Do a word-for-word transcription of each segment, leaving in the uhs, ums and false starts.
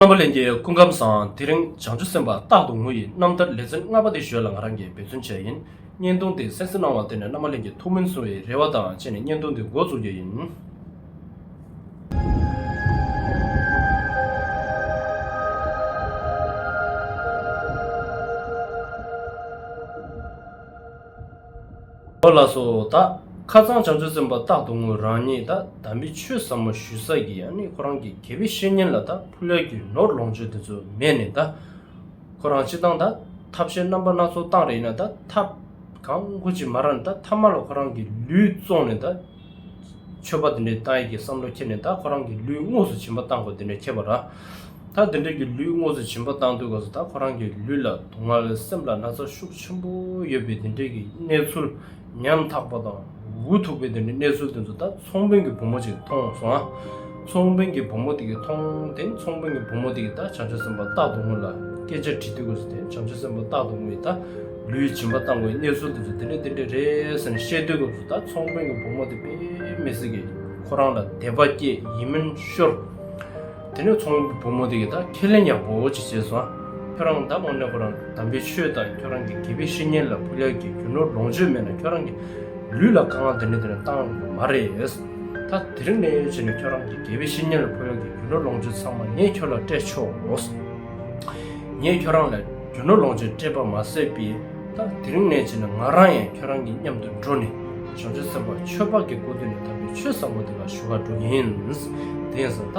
རྣམ་པ་ལྷན་རྒྱས་སྐུ་ཁམས་བཟང་། དེ་རིང་བྱང་ཆུབ་སེམས་དཔའ་རྟག་ཏུ་ངུ་ཡི་རྣམ་ཐར་ལེ་ཚན་ལྔ་པ་དེ་ཞུ་ཡ་ལ་ང་རང་གིས་འབད་བརྩོན་བྱས་ཡིན། བརྙན་ཐུང་དེ་གསན་གཟིགས་གནང་བ་དེ་ནས་རྣམ་པ་ལྷན་རྒྱས་ཐུགས་སྨོན་གསོ་བའི་རེ་བ་དང་བཅས་ནས་བརྙན་ཐུང་དེ་འགོ་འཛུགས་རྒྱུ་ཡིན། འོ་ལགས་སོ། ད་ཁ་སང་བྱང་ཆུབ་སེམས་དཔའ་རྟག་ཏུ་ངུ་རང་ཉིད་ད་དམ་པའི་ཆོས་ཟབ་མོ་ཞུ་ས་གི་ཨ་ནི་ཁོ་རང་གི་དགེ་བའི་བཤེས་གཉེན་ལ་ད་ཕུལ་ཡ་གི་ནོར་ལོངས་སྤྱོད་དེ་ཚོ་མེད་ནས། ད་ཁོ་རང་སྤྱིར་བཏང་ད་ཐབས་ཤེས་རྣམ་པ་སྣ་ཚོགས་བཏང་རེད་ཡིན་ན། ད་ཐབས་གང་དགོས་ཅིག་མ་རག་ནས་ད་ཐ་མ་ལ་ཁོ་རང་གི་ལུས་བཙོངས་ནས་ད་མཆོད་པ་དེ་འདྲའི་བཏང་ཡས་ཀྱི་བསམ་བློ་འཁྱེར་ནས། ད་ཁོ་རང་གི་ལུས་དངོས་སུ་སྦྱིན་པ་བཏང་དགོས་དེ་འདྲའི་འཁྱེར་བ་ར། ད་དེ་འདྲའི་གི་ལུས་དངོས་སུ་སྦྱིན་པ་བཏང་དུས་སྐབས་སུ་ད་ཁོ་རང་གི་ལུས་ལ་སྡུག་བསྔལ། སེམས་ལ་ན་ཚ་ཤུགས་ཆེན་པོ་ཡོད་པའི་དེ་འདྲའི་གི་གནས་ཚུལ། ཉམ་ཐག་པ་དང་འུ་ཐུག་པའི་དེ་འདྲའི་གནས་ཚུལ་དེ་ཚོ་ད་ཚོང་དཔོན་གྱི་བུ་མོ་ཅིག་མཐོང་སོང་ཨ། ཚོང་དཔོན་གྱི་བུ་མོ་དེ་གིས་མཐོང་། དེ་ཚོང་དཔོན་གྱི་བུ་མོ་དེ་གིས་ད་བྱང་ཆུབ་སེམས་དཔའ་རྟག་ཏུ་ངུ་ལ་སྐད་ཆ་དྲིས་དུས་སྐབས་སུ། དེ་བྱང་ཆུབ་སེམས་དཔའ་རྟག་ཏུ་ངུ་ཡིས་ད་ལུས་སྦྱིན་པ་བཏང་དགོས་གནས་ཚུལ་དེ་ཚོ་དེ་འདྲ་དེ་འདྲ་རེད་ཟེར་ནས་བཤད་དུས་སྐབས་སུ། ད་ཚོང་དཔོན་གྱི་བུ་མོ་དེ་དཔེ་མི་སྲིད་ཀྱི་ཁོ་རང་ལ་དད་པ་སྐྱེས། ཡིད་སྨོན་ཤོར། དེ་ནས་ཚོང་དཔོན་གྱི་བུ་མོ་དེ་གིས་ད་ཁས་ལེན་ཡག་པོ་ཅིག་བྱས་སོང་ཨ། ཁྱོད་རང་ད་དངོས་གནས་ཁོ་རང་དམ་པའི་ཆོས་དང་ཁྱོད་རང་གི་དགེ་བའི་བཤེས་གཉེན་ལ་ཕུལ་ཡག་གི་རྒྱུ་ནོར་ལོངས་སྤྱོད་མེད་ན། ཁྱོད་རང་གི་ལུས་ལ་དཀའ་ངལ་དེ་འདྲ་དེ་འདྲ་བཏང་དགོས་མ་རེད། ད་དེ་རིང་ནས་བྱས་ནས་ཁྱོད་རང་གི་དགེ་བའི་བཤེས་གཉེན་ལ་ཕུལ་ཡག་གི་རྒྱུ་ནོར་ལོངས་སྤྱོད་ཚང་མ་ངས་ཁྱོད་ལ་སྤྲད་ཆོག། ངས་ཁྱོད་རང་ལ་རྒྱུ་ནོར་ལོངས་སྤྱོད་སྤྲད་པ་མ་ཟད་པའི། ད་དེ་རིང་ནས་བྱས་ནས་ང་རང་ཡང་ཁྱོད་རང་གི་མཉམ་དུ་འགྲོ་ནས་བྱང་ཆུབ་སེམས་དཔའ་ཆོས་འཕགས་ཀྱི་སྐུ་མདུན་ནས་དམ་པའི་ཆོས་ཟབ་མོ་དེ་ལ་ཞུ་གར་འགྲོ་གི་ཡིན། དེ་ཡིན་ཙང་ད་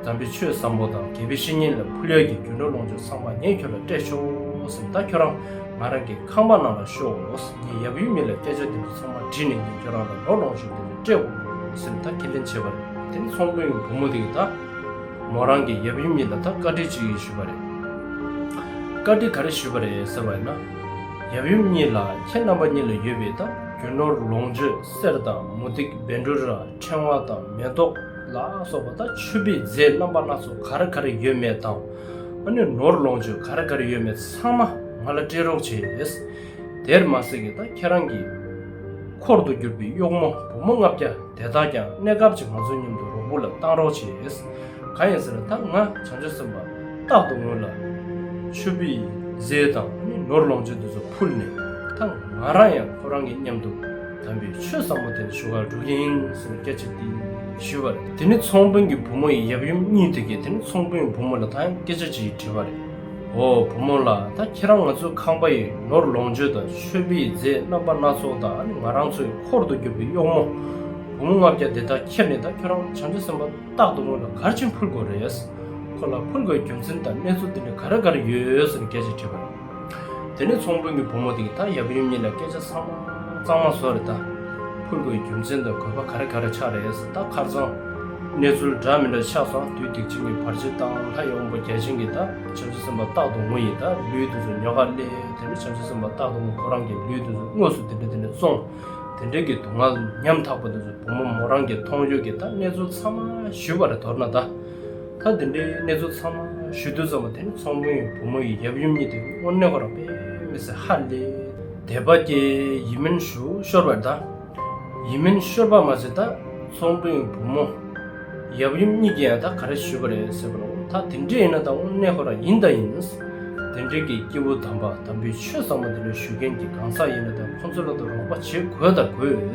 དམ་པའི་ཆོས་ཟབ་མོ་དང་དགེ་བའི་བཤེས་གཉེན་ལ་ཕུལ་ཡག་གི་རྒྱུ་ནོར་ལོངས་སྤྱོད་ཚང་མ་ངས་ཁྱོད་ལ་སྤྲད་ཆོག་ཟེར། ད་ཁྱོད་རང་ང་རང་གི་ཁང་པ་ནང་ལ་ཤོག། ངས་ཡབ་ཡུམ་གཉིས་ལ་སྐད་ཆ་དེ་ཚོ་ཚང་མ་དྲིས་ནས་ངས་ཁྱོད་རང་ལ་ནོར་ལོངས་སྤྱོད་དེ་ཚོ་སྤྲད་དགོས་ཟེར་ནས་ད་ཁས་ལེན་བྱས་པ་རེད། དེ་ནས་ཚོང་དཔོན་གྱི་བུ་མོ་དེ་གིས་ད་མོ་རང་གི་ཡབ་ཡུམ་གཉིས་ལ་ད་བཀའ་འདྲི་ཅིག་ཞུས་པ་རེད། བཀའ་འདྲི་ག་རེ་ཞུས་པ་རེད་ཟེར་བ་ཡིན་ན། ཡབ་ཡུམ་གཉིས་ལགས། ཁྱེད་རྣམ་པ་གཉིས་ལ་ཡོད་པའི་ད་རྒྱུ་ནོར་ལོངས་སྤྱོད་གསེར་དང་མུ་ཏིག་བཻ་ཌཱུརྱ་ཕྲེང་བ་དང་མེ་ཏོག་ལ་སོགས་པ་ད་མཆོད་པའི་རྫས་རྣམ་པ་སྣ་ཚོགས་ག་རེ་ག་རེ་ཡོད་མེད་དང་། ཨ་ནི་ནོར་ལོངས་སྤྱོད་ག་རེ་ག་རེ་ཡོད་མེད་ཚང་མ་ང་ལ་སྤྲད་རོགས་བྱེད། དེར་མ་ཟད་ཀྱི་ད་ཁྱེད་རང་གི་འཁོར་དུ་གྱུར་པའི་གཡོག་མོ་བུ་མོ་ལྔ་བརྒྱ་དེ་དག་ཀྱང་གནས་སྐབས་ཀྱི་ང་ཚོའི་མཉམ་དུ་རོགས་པ་ལ་བཏང་རོགས་བྱེད། གང་ཡིན་ཟེར་ན་ད་ང་བྱང་ཆུབ་སེམས་དཔའ་རྟག་ཏུ་ངུ་ལ་མཆོད་པའི་རྫས་དང་ནོར་ལོངས་སྤྱོད་དེ་ཚོ་ཕུལ་ནས། ད་ང་རང་ཡང་ཁོ་རང་གི་མཉམ་དུ་དམ་པའི་ཆོས་ཟབ་མོ་དེ་ཞུ་གར་འགྲོ་གི་ཡིན་ཟེར་སྐད་ཆ་དེ་ཞུས་པ་རེད། དེ་ནས་ཚོང་དཔོན་གྱི་བུ་མོ་ཡི་ཡབ་ཡུམ་གཉིས་དེ་གིས་དེ་ནས་ཚོང་དཔོན་གྱི་བུ་མོ་ལ་ད་ཡང་སྐད་ཆ་ཅིག་དྲིས་པ་རེད། འོ་བུ་མོ་ལགས། ད་ཁྱེད་རང་ང་ཚོའི་ཁང་པ་ཡི་ནོར་ལོངས་སྤྱོད་དང་མཆོད་པའི་རྫས་རྣམ་པ་སྣ་ཚོགས་དང་། ཨ་ནི་ང་རང་ཚོའི་འཁོར་དུ་གྱུར་པའི་གཡོག་མོ་བུ་མོ་ལྔ་བརྒྱ་དེ་དག་ཁྱེར་ནས་ད་ཁྱོད་རང་བྱང་ཆུབ་སེམས་དཔའ་རྟག་ཏུ་ངུ་ལ་ག་རེ་བྱས་ཕུལ་དགོས་རེད། ཁོ་ལ་ཕུལ་དགོས་རྒྱུ་མཚན་དང་གནས་ཚུལ་དེ་འདྲ་ག་རེ་ག་རེ་ཡོད་ཟེར་ནས་སྐད་ཆ་དྲིས་པ་རེད། དེ་ནས་ཚོང་དཔོན་གྱི་བུ་མོ་དེ་གིས་ད་ཡབ་ཡུམ་གཉིས་ལ་སྐད་ཆ་ཚང་མ་གཙང་མ་བཟོས་རེད། ད་ཕུལ་དགོས་རྒྱུ་མཚན་དང་དགོས་པ་ག་རེ་ག་རེ་ཆགས་རེད་ཟེར། ད་ཁ་སང་གནས་ཚུལ་འདྲ་མི་འདྲ་ཆགས་སོང་། བདུད་སྡིག་ཅན་གྱི་བར་ཆད་དང་ལྷ་ཡི་དབང་པོ་བརྒྱ་བྱིན་གྱིས་ད་བྱང་ཆུབ་སེམས་དཔའ་རྟག་ཏུ་ངུ་ཡི་ད་ལུས་དེ་ཚོ་ཉོ་གར་སླེབས། དེ་ནས་བྱང་ཆུབ་སེམས་དཔའ་རྟག་ཏུ་ངུ་ཁོ་རང་གི་ལུས་དེ་ཚོ་དངོས་སུ་དེ་འདྲ་དེ་འདྲ་བཙོངས། དེ་འདྲའི་གི་སྡུག་བསྔལ་ཉམ་ཐག་པ་དེ་ཚོ་བུ་མོ་མོ་རང་གིས་མཐོང་ཡོད་ཀྱི་ད་གནས་ཚུལ་ཚང་མ་ཞུས་པ་རེད། མདོར་ན་ད། ད་དེ་འདྲའི་གནས་ཚུལ་ཚང་མ་ཞུ་དུས་ཙམ་པ། དེ་ནི་ཚོང་དཔོན་གྱི་བུ་མོ་ཡི་ཡབ་ཡུམ་གཉིས་དེ་དངོས་གནས་ཁོ་རང་དཔེ་མི་སྲིད་ཧ་ལས་དད་པ་སྐྱེས། ཡིད་སྨོན་ཞུ་ཤོར་བ་རེད། ད་ཡིད་སྨོན་ཤོར་བ་མ་ཟད་ད་ཚོང་དཔོན་གྱི་བུ་མོ་ཡབ་ཡུམ་གཉིས་ཀྱིས་ཡང་ད་ག་རེ་ཞུས་པ་རེད་ཟེར་བ་ལ། ད་དེ་འདྲ་ཡིན་ན་ད་དངོས་གནས་ཁོ་རང་ཡིན་ད་ཡིན། དེ་འདྲའི་གི་སྐྱེས་བུ་དམ་པ་དམ་པའི་ཆོས་ཟབ་མོ་དེ་འདྲ་ཞུ་མཁན་གྱི་གང་ཟག་ཡིན་ན་ད་ཁོང་ཚོ་ལ་ད་རོགས་པ་བྱེད་དགོས་ད་དགོས།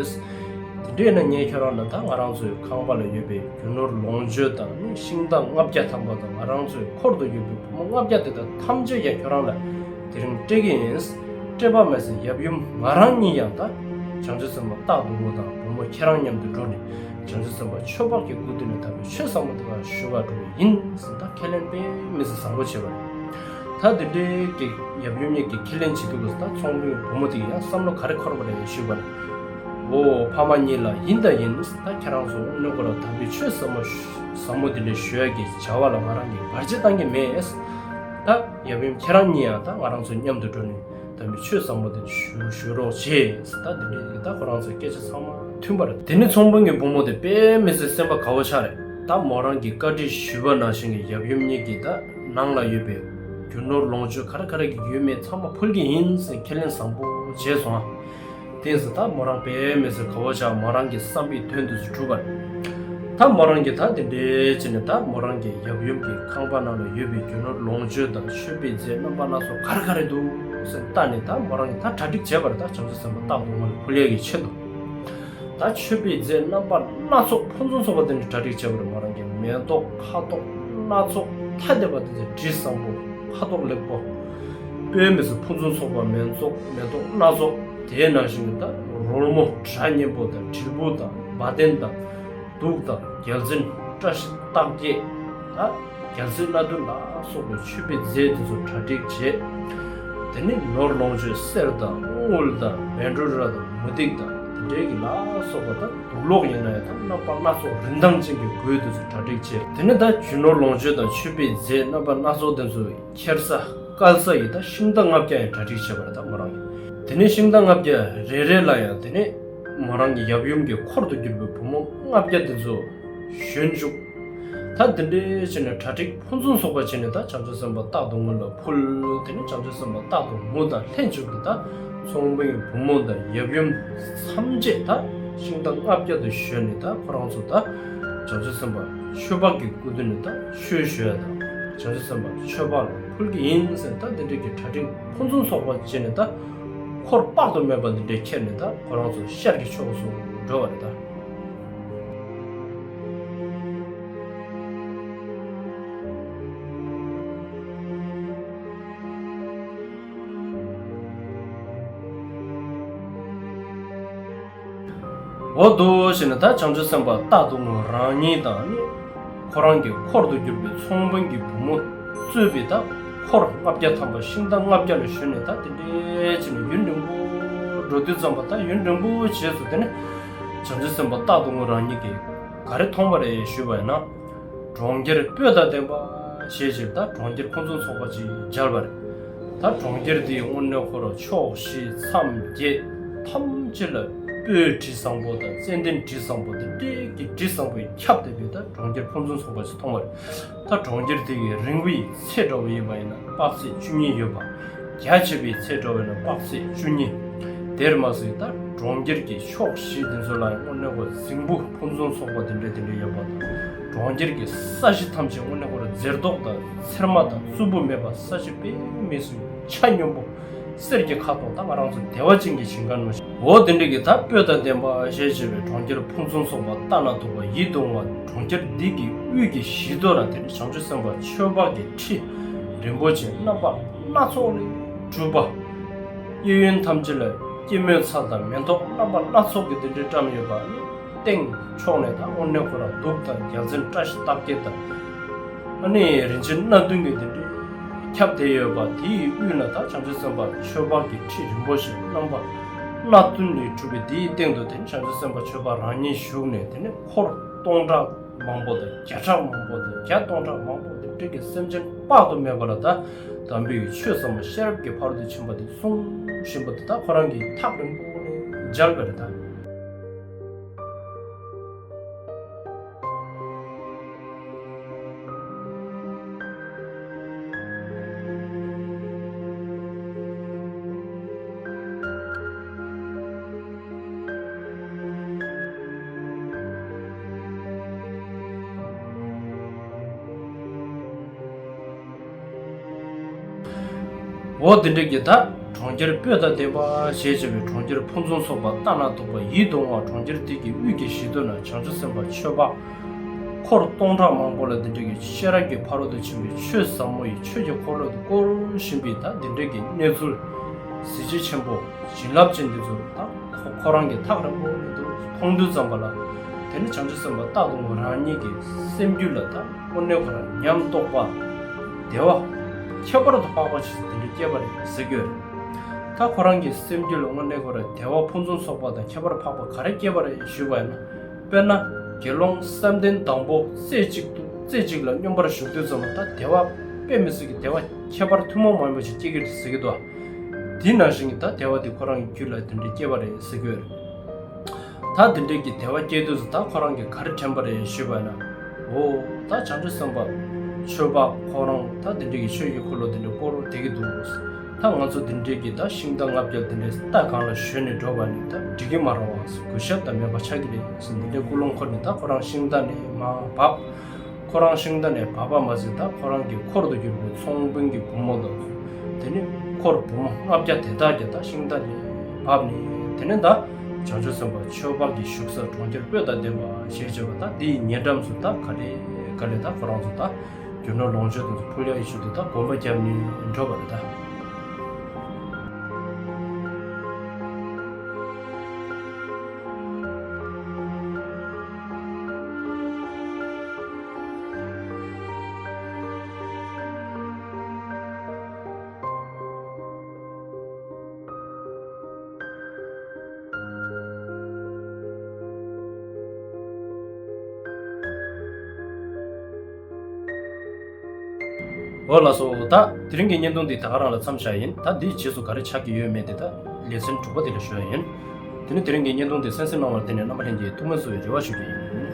དེ་འདྲ་ཡིན་ན་ངས་ཁྱོད་རང་ལ་ད་ང་རང་ཚོའི་ཁང་པ་ལ་ཡོད་པའི་རྒྱུ་ནོར་ལོངས་སྤྱོད་དང་ནི་ཤིང་རྟ་ལྔ་བརྒྱ་ཐམ་པ་དང་། ང་རང་ཚོའི་འཁོར་དུ་ཡོད་པའི་བུ་མོ་ལྔ་བརྒྱ་དེ་དག་ཐམས་ཅད་ཀྱང་ཁྱོད་རང་ལ་དེ་རིང་སྤྲད་ཀྱི་ཡིན། སྤྲད་པ་མ་ཟད་ཡབ་ཡུམ་ང་རང་གཉིས་ཡང་ད་བྱང་ཆུབ་སེམས་དཔའ་རྟག་ཏུ་ངུ་དང་བུ་མོ་ཁྱེད་རང་མཉམ་དུ་འགྲོ་ནས་བྱང་ཆུབ་སེམས་དཔའ་ཆོས་འཕགས་ཀྱི་སྐུ་མདུན་ནས་དམ་པའི་ཆོས་ཟབ་མོ་དེ་ལ་ཞུ་བར་འགྲོ་བ་ཡིན་ཟེར་ད་ཁས་ལེན་དཔེ་མི་སྲིད་བཟང་པོ་བྱས་པ་རེད། ད་དེ་འདྲའི་གི་ཡབ་ཡུམ་གཉིས་ཀྱིས་ཁས་ལེན་བྱེད་དུས་ད་ཚོང་དཔོན་བུ་མོ་དེ་ཡང་བསམ་བློ་ག་རེ་འཁོར་བ་རེད་ཞུས་པ་རེད། འོ་ཕ་མ་གཉིས་ལགས། ཡིན་ད་ཡིན། ད་ཁྱེད་རང་ཚོ་དངོས་གནས་ཁོ་རང་དམ་པའི་ཆོས་ཟབ་མོ་ཟབ་མོ་དེ་འདྲ་ཞུ་ཡ་གི་བྱ་བ་ལ་ང་རང་གིས་བར་ཆད་བཏང་གི་མེད། ད་ཡབ་ཡུམ་ཁྱེད་རང་གཉིས་ཡང་ད་ང་རང་ཚོ་མཉམ་དུ་འགྲོ་ནས་དམ་པའི་ཆོས་ཟབ་མོ་དེ་ཞུ་ཞུ་རོགས་བྱེད། ད་དེ་འདྲའི་ད་ཁོ་རང་ཚོའི་སྐད་ཆ་ཚང་མ་མཐུན་པ་རེད། དེ་ནས་ཚོང་དཔོན་གྱི་བུ་མོ་དེ་དཔེ་མི་སྲིད་སེམས་པ་དགའ་བོ་ཆགས་རེད། ད་མོ་རང་གིས་བཀའ་འདྲི་ཞུས་པ་ནང་བཞིན་གྱི་ཡབ་ཡུམ་གཉིས་ཀྱིས་ད་ནང་ལ་ཡོད་པའི་རྒྱུ་ནོར་ལོངས་སྤྱོད་ག་རེ་ག་རེ་གི་ཡོད་མེད་ཚང་མ་ཕུལ་གྱི་ཡིན་ཟེར་ཁས་ལེན་བཟང་པོ་བྱས་སོང་ཨ། དེ་ཡིན་ཙང་ད་མོ་རང་དཔེ་མི་སྲིད་དགའ་བོ་ཆགས། མོ་རང་གི་བསམ་པའི་དོན་དེ་ཚོ་གྲུབ་པ་རེད། ད་མོ་རང་གིས་ད་དེ་འདྲའི་བྱས་ནས་ད་མོ་རང་གི་ཡབ་ཡུམ་གྱི་ཁང་པ་ནང་ལ་ཡོད་པའི་རྒྱུ་ནོར་ལོངས་སྤྱོད་དང་མཆོད་པའི་རྫས་རྣམ་པ་སྣ་ཚོགས་ག་རེ་ག་རེ་འདུག་ཟེར་བལྟས་ནས་ད་མོ་རང་གིས་ད་གྲ་སྒྲིག་བྱས་པ་རེད། ད་བྱང་ཆུབ་སེམས་དཔའ་རྟག་ཏུ་མོ་ལ་ཕུལ་ཡས་ཀྱི་ཆེད་དུ། ད་མཆོད་པའི་རྫས་རྣམ་པ་སྣ་ཚོགས་ཕུན་སུམ་ཚོགས་པ་དེ་འདྲ་གྲ་སྒྲིག་བྱས་པ་རེད། མོ་རང་གིས་མེ་ཏོག་ཁ་དོག་སྣ་ཚོགས་ཐ་དད་པ་དེ་ཚོ་དྲི་བཟང་པོ་ཁ་དོག་ལེགས་པོ། དཔེ་མི་སྲིད་ཕུན་སུམ་ཚོགས་པ་མེ་ཏོག་མེ་ཏོག་སྣ་ཚོགས། དེའི་ནང་བཞིན་གྱི་ད་རོལ་མོ་སྒྲ་སྙན་པོ་དང་དྲིལ་བུ་དང་བ་དན་དང་། གདུགས་དང་རྒྱལ་མཚན་བཀྲ་ཤིས་རྟགས་བརྒྱད་དང་རྒྱལ་སྲིད་སྣ་བདུན་ལ་སོགས་པའི་མཆོད་པའི་རྫས་དེ་ཚོ་གྲ་སྒྲིག་བྱས། དེ་ནས་ནོར་ལོངས་སྤྱོད་གསེར་དང་དངུལ་དང་བཻ་ཌཱུརྱ་དང་མུ་ཏིག་དང་དེ་འདྲའི་གི་ལ་སོགས་པ་དང་དུག་ལོག་ཡིན་ན་ཡང་དང་རྣམ་པ་སྣ་ཚོགས་རིན་ཐང་ཅན་གྱི་གོས་དེ་ཚོ་གྲ་སྒྲིག་བྱས། དེ་ནས་ད་རྒྱུ་ནོར་ལོངས་སྤྱོད་དང་མཆོད་པའི་རྫས་རྣམ་པ་སྣ་ཚོགས་དེ་ཚོ་ཁྱེར་ས་བཀལ་ས་ཡི་ད་ཤིང་རྟ་ལྔ་བརྒྱ་ཡང་གྲ་སྒྲིག་བྱས་པ་རེད། ད་མོ་རང་གིས་དེ་ནས་ཤིང་རྟ་ལྔ་བརྒྱ་རེ་རེ་ལ་ཡང་དེ་ནས་མོ་རང་གི་ཡབ་ཡུམ་གྱི་འཁོར་དུ་གྱུར་པའི་བུ་མོ་ལྔ་བརྒྱ་དེ་ཚོ་ཞོན་བཅུག་ད་དེ་འདྲའི་བྱས་ནས་གྲ་སྒྲིག་ཕུན་སུམ་ཚོགས་པ་བྱས་ནས་ད་བྱང་ཆུབ་སེམས་དཔའ་རྟག་ཏུ་མོ་ལ་ཕུལ། དེ་ནས་བྱང་ཆུབ་སེམས་དཔའ་རྟག་ཏུ་མོ་དང་ལྷན་ཅིག་ཏུ་ད་ཚོང་དཔོན་གྱི་བུ་མོ་དང་ཡབ་ཡུམ་ཐམས་ཅད་ད་ཤིང་རྟ་ལྔ་བརྒྱ་དུ་ཞོན་ནས་ད་ཁོ་རང་ཚོ་ད་བྱང་ཆུབ་སེམས་དཔའ་ཆོས་འཕགས་ཀྱི་སྐུ་མདུན་ནས་ད་ཆོས་ཞུ་ཡ་དང་བྱང་ཆུབ་སེམས་དཔའ་ཆོས་འཕགས་ལ་ཕུལ་གྱི་ཡིན་ཟེར་ད་དེ་འདྲའི་གི་གྲ་སྒྲིག་ཕུན་སུམ་ཚོགས་པ་བྱས་ནས་ད་འཁོར་དཔག་ཏུ་མེད་པ་འདི་འདྲའི་ཁྱེར་ནས་ད་ཁོ་རང་ཚོ་ཤར་གྱི་ཕྱོགས་སུ་འགྲོ་བ་རེད་ད། འོ་འདུག་བྱས་ནས་ད་བྱང་ཆུབ་སེམས་དཔའ་རྟག་ཏུ་མོ་རང་ཉིད་དང་ནི། ཁོ་རང་གི་འཁོར་དུ་གྱུར་པའི་ཚོང་དཔོན་གྱི་བུ་མོ་གཙོས་པའི་ད་འཁོར་ལྔ་བརྒྱ་ཐམ་པ་ཤིང་རྟ་ལྔ་བརྒྱ་ལ་ཞོན་ནས་ད་དེ་འདྲའི་བྱས་ནས་ཡུན་རིང་པོ་འགྲོ་དུས་ཙམ་པ་ད་ཡུན་རིང་པོ་བྱས་སོང་། དེ་ནས་བྱང་ཆུབ་སེམས་དཔའ་རྟག་ཏུ་མོ་རང་ཉིད་ཀྱིས་ག་རེ་མཐོང་བ་རེད་ཞུས་པ་ཡིན་ན། གྲོང་ཁྱེར་སྤོས་དང་ལྡན་པ་ཞེས་བྱས་ད་གྲོང་ཁྱེར་ཕུན་སུམ་ཚོགས་པ་ཅིག་མཇལ་བ་རེད། ད་གྲོང་ཁྱེར་འདིའི་དངོས་གནས་ཁོ་རང་ཕྱོགས་བཞི་མཚམས་བརྒྱད་ཐམས་ཅད་ལ་སྤོས་དྲི་བཟང་པོ་དང་ཙན་དན་དྲི་བཟང་པོ་དང་སྤྲེའུ་གི་དྲི་བཟང་པོས་ཁྱབ་བསྡད་པའི་ད་གྲོང་ཁྱེར་ཕུན་སུམ་ཚོགས་པ་ཅིག་མཐོང་བ་རེད། ད་གྲོང་ཁྱེར་འདི་གི་རིང་པོ་ཡི་ཚད་འདྲ་བོ་ཡིན་པ་ཡིན་ན་དཔག་ཚད་བཅུ་གཉིས་ཡོད་པ། རྒྱ་ཆེ་བའི་ཚད་འདྲ་བོ་ཡིན་ན་དཔག་ཚད་བཅུ་གཉིས། དེར་མ་ཟད་ད་གྲོང་ཁྱེར་གྱི་ཕྱོགས་བཞི་དེ་ཚོ་ལ་ཡང་དངོས་གནས་ཁོ་རྫིང་བུ་ཕུན་སུམ་ཚོགས་པ་དེ་འདྲ་དེ་འདྲ་ཡོད་པ་དང་། གྲོང་ཁྱེར་གྱི་ས་གཞི་ཐམས་ཅད་དངོས་གནས་ཁོ་ར་འཛེར་མདོག་དང་ཚེར་མ་དང་རྩུབ་པོ་མེད་པ། ས་གཞི་དཔེ་མི་སྲིད་ཆ་སྙོམས་པོ། གསེར་གྱི་ཁ་དོག་ད་ང་རང་ཚོ་བདེ་བ་ཅན་གྱི་ཞིང་ཁམས་ནང་བཞིན། འོ་དེ་འདྲ་གི་ད་སྤོས་དང་ལྡན་པ་ཞེས་བྱ་བའི་གྲོང་ཁྱེར་ཕུན་སུམ་ཚོགས་པ་ལྟ་ན་སྡུག་པ་ཡིད་དུ་འོང་བ། གྲོང་ཁྱེར་འདི་གི་དབུས་ཀྱི་བཞི་མདོ་ན་དེ་ནི་བྱང་ཆུབ་སེམས་དཔའ་ཆོས་འཕགས་ཀྱི་ཁྲི་རིན་པོ་ཆེ་རྣམ་པ་སྣ་ཚོགས་ལས་གྲུབ་པ། གཡས་གཡོན་ཐམས་ཅད་ལ་སྐྱེད་མོས་ཚལ་དང་མེ་ཏོག་རྣམ་པ་སྣ་ཚོགས་ཀྱིས་དེ་འདྲའི་བཀྲམ་ཡོད་པ་ནི། སྟེང་ཕྱོགས་ནས་ད་དངོས་གནས་ཁོ་རང་གདུགས་དང་རྒྱལ་མཚན་བཀྲ་ཤིས་རྟགས་བརྒྱད་དང་། ཨ་ནི་རིན་ཆེན་སྣ་བདུན་གྱིས་དེ་འདྲའི་ཁྱབ་བསྡད་ཡོད་པ། དེའི་དབུས་ན་ད་བྱང་ཆུབ་སེམས་དཔའ་ཆོས་འཕགས་ཀྱི་ཁྲི་རིན་པོ་ཆེ་རྣམ་པ་སྣ་བདུན་ལས་གྲུབ་པའི་དེའི་སྟེང་དུ་དེ་ནི་བྱང་ཆུབ་སེམས་དཔའ་ཆོས་འཕགས་རང་ཉིད་བཞུགས་ནས། དེ་ནི་འཁོར་སྟོང་ཕྲག་མང་པོ་དང་བརྒྱ་ཕྲག་མང་པོ་དང་བརྒྱ་སྟོང་ཕྲག་མང་པོ་དེ་འདྲ་གི་སེམས་ཅན་དཔག་ཏུ་མེད་པ་ལ་ད་དམ་པའི་ཆོས་ཟབ་མོ་ཤེས་རབ་ཀྱི་ཕ་རོལ་ཏུ་ཕྱིན་པ་དེ་གསུང་བཞིན་པ་དེ་ད་ཁོ་རང་གིས་ཐག་རིང་པོ་ནས་མཇལ་བ་རེད་ད། འོ་དེ་འདྲ་གི་ད་གྲོང་ཁྱེར་སྤོས་དང་ལྡན་པ་ཞེས་བྱ་བའི་གྲོང་ཁྱེར་ཕུན་སུམ་ཚོགས་པ་ལྟ་ན་སྡུག་པ་ཡིད་དུ་འོང་བ། གྲོང་ཁྱེར་འདི་གི་དབུས་ཀྱི་བཞི་མདོ་ན་བྱང་ཆུབ་སེམས་དཔའ་ཆོས་འཕགས་འཁོར་སྟོང་ཕྲག་མང་པོ་ལ་དེ་འདྲ་གི་ཤེས་རབ་ཀྱི་ཕ་རོལ་ཏུ་ཕྱིན་པའི་ཆོས་ཟབ་མོ་ཡི་ཆོས་ཀྱི་འཁོར་ལོ་དུ་བསྐོར་བཞིན་པའི་ད་དེ་འདྲ་གི་གནས་ཚུལ་གཟི་བརྗིད་ཆེན་པོ་བྱིན་རླབས་ཅན་འདི་ཚོ་ད་ཁོ་ཁོ་རང་གི་ཐག་རིང་པོ་ནས་དུ་མཐོང་དུས་ཙམ་པ་ལ། དེ་ནི་བྱང་ཆུབ་སེམས་དཔའ་རྟག་ཏུ་ངུ་རང་ཉིད་ཀྱི་སེམས་རྒྱུད་ལ་ད་དངོས་གནས་ཁོ་རང་ཉམས་རྟོགས་པ་བདེ་བ་ཁྱད་པར་དུ་འཕགས་པ་ཞིག་དེ་འདྲ་སྐྱེས་པ་རེད་ཟེར་གྱི་ཡོད་རེད། ད་ཁོ་རང་གི་སེམས་རྒྱུད་ལ་དངོས་གནས་ཁོ་རང་བདེ་བ་ཕུན་སུམ་ཚོགས་པ་དང་ཁྱད་པར་འཕགས་པ་ག་རེ་སྐྱེས་པ་རེད་ཞུས་པ་ཡིན་ན། དཔེར་ན། དགེ་སློང་བསམ་གཏན་དང་པོ་རྩེ་གཅིག་ཏུ་རྩེ་གཅིག་ལ་སྙོམས་པར་ཞུགས་དུས་ཙམ་ལ་ད་བདེ་བ་དཔེ་མི་སྲིད་ཀྱི་བདེ་བ་ཁྱད་པར་ཐུན་མོང་མ་ཡིན་པ་ཞིག་སྐྱེ་གི་རེད་ཟེར་གྱི་འདུག་དེ་ནང་བཞིན་གྱི་ད་བདེ་བ་དེ་ཁོ་རང་གི་རྒྱུད་ལ་དེ་འདྲ་སྐྱེས་པ་རེད་ཟེར་གྱི་ཡོད་རེད། ད་དེ་འདྲ་གི་བདེ་བ་སྐྱེ་དུས་སུ་ད་ཁོ་རང་གིས་ག་རེ་དྲན་པ་རེད་ཞུས་པ་ན། འོ། ད་བྱང་ཆུབ་སེམས་དཔའ་ཆོས་འཕགས་ཁོ་རང་ད་དེ་འདྲ་གི་ཆོས་ཀྱི་འཁོར་ལོ་དེ་འདྲ་བསྐོར་བསྡད་ཀྱི་འདུག་ད་ང་ཚོ་འདི་འདྲའི་གི་ད་ཤིང་རྟ་ལྔ་བརྒྱ་འདི་འདྲའི་རྟ་སྒང་ལ་ཞོན་ནས་འགྲོ་བ་ནི་ད་འགྲིག་གི་མ་རེད་བ། གུས་ཞབས་དང་མོས་པ་ཆགས་ཀྱི་རེད་ཟེར། འདི་འདྲའི་ཀུན་སློང་འཁོར་ནས་ད་ཁོ་རང་ཤིང་རྟ་ནས་མར་བབས། ཁོ་རང་ཤིང་རྟ་ནས་བབས་པ་མ་ཟད་ད་ཁོ་རང་གི་འཁོར་དུ་གྱུར་པའི་ཚོང་དཔོན་གྱི་བུ་མོ་དང་། དེ་ནས་འཁོར་བུ་མོ་ལྔ་བརྒྱ་དེ་དག་ཀྱང་ད་ཤིང་རྟ་ནས་བབས་ནས། དེ་ནས་ད་བྱང་ཆུབ་སེམས་དཔའ་ཆོས་འཕགས་ཀྱི་བཞུགས་ས་གྲོང་ཁྱེར་སྤོས་དང་ལྡན་པ་ཞེས་བྱ་བ་ད་འདིའི་ཉེ་འགྲམ་དུ་ད་ག་ལེ་ག་ལེ་ད་ཁོ་རང་ཚོ་ད་རྒྱུ་ནོར་ལོངས་སྤྱོད་དང་ཕུལ་ཡག་ཡེ་ཤུལ་དུ་ད་གོམ་པ་བརྒྱབ་ནས་འགྲོ་བ་རེད་ད། འོ་ལགས་སོ། ད་དེ་རིང་གི་བརྙན་ཐུང་འདི་ད་ག་རང་ལ་མཚམས་བཞག་ཡིན། ད་འདིའི་རྗེས་སུ་ག་རེ་ཆགས་ཀྱི་ཡོད་མེད་དེ་ད་ལེ་ཚན་དྲུག་པ་འདི་ལ་ཞུ་ཡ་ཡིན། དེ་ནི་དེ་རིང་གི་བརྙན་ཐུང་འདི་གསན་གཟིགས་གནང་བར་བརྟེན་ནས་རྣམ་པ་ལྷན་རྒྱས་ཐུགས་སྨོན་གསོ་བའི་རེ་བ་ཞུ་གི་ཡིན།